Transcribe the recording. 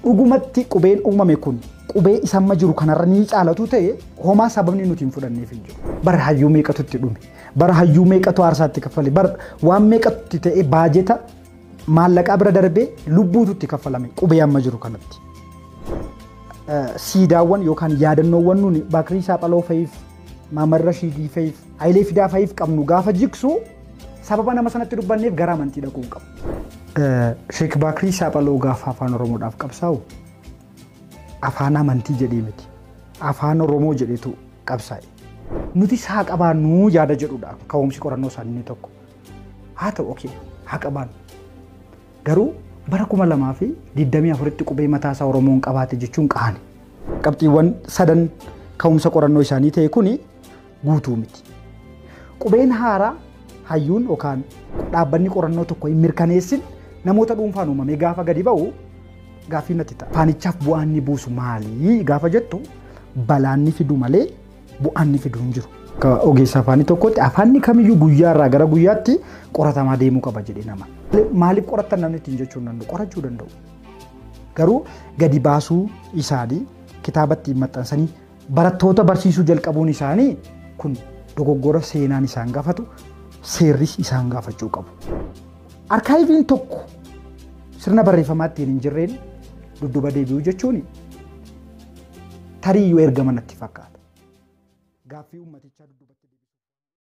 Dhugumatti qubeen uumame kun qubee isa amma jiru kanarra ni caalatu ta'e homaa sababni nuti hin fudhanneef hin jiru. Bara hayyuu meeqatu itti dhume, bara hayyuu meeqatu aarsaatti kaffale, bara waan meeqatu ta'e baajeta maallaqaa bira darbee lubbuutu itti kaffalame qubee amma jiru kanatti. Siidaawwan yookaan yaadannoowwan nuni Bakirii Saaphaloo fa'iif, Maamar Rashiidii fa'iif, Hayilee Fidaa fa'iif qabnu gaafa jigsu sababa nama sanatti dubbanneef gara amantii dhaquu hin qabu. Sheek Bakirii Saaphaloo gaafa afaan Oromoodhaaf qabsaa'u afaan amantii jedhee miti. Afaan Oromoo jedhetu qabsaa'e. Nuti haa qabaannu yaada jedhudha ka'umsi qorannoo isaanii inni tokko. Haa ta'u okee haa qabaannu. Garuu bara 2024tti qubee mataasaa Oromoon qabaate jechuun qaani. Qabxiiwwan sadan ka'umsa qorannoo isaanii ta'e kuni guutuu miti. Qubeen haaraa hayyuun yookaan dhaabbanni qorannoo tokko hin mirkaneessin namoota dhuunfaan uumamee gaafa gadi ba'u gaaffii natti ta'a. Afaanichaaf bu'aan inni buusu maali gaafa jettu balaan ni fidu malee bu'aan ni fidu hin jiru. Akka ogeessa afaanii tokkotti afaanni kamiyyuu guyyaa irraa gara guyyaatti qoratamaa deemuu qaba jedhee nama. Maaliif qorattan namni ittiin jechuu hin danda'u? Qorachuu danda'u. Garuu gadi baasuu isaanii kitaabatti maxxansanii barattoota barsiisuu jalqabuun isaanii kun dogoggora seenaan isaan gaafatu seerris isaan gaafachuu qabu. Arkaayiviin tokko sirna barreeffamaa ittiin hin jirreen dudduuba deebi'uu jechuun tariiyyuu ergama natti fakkaata. Gaaffii uummatichaa dudduubatti.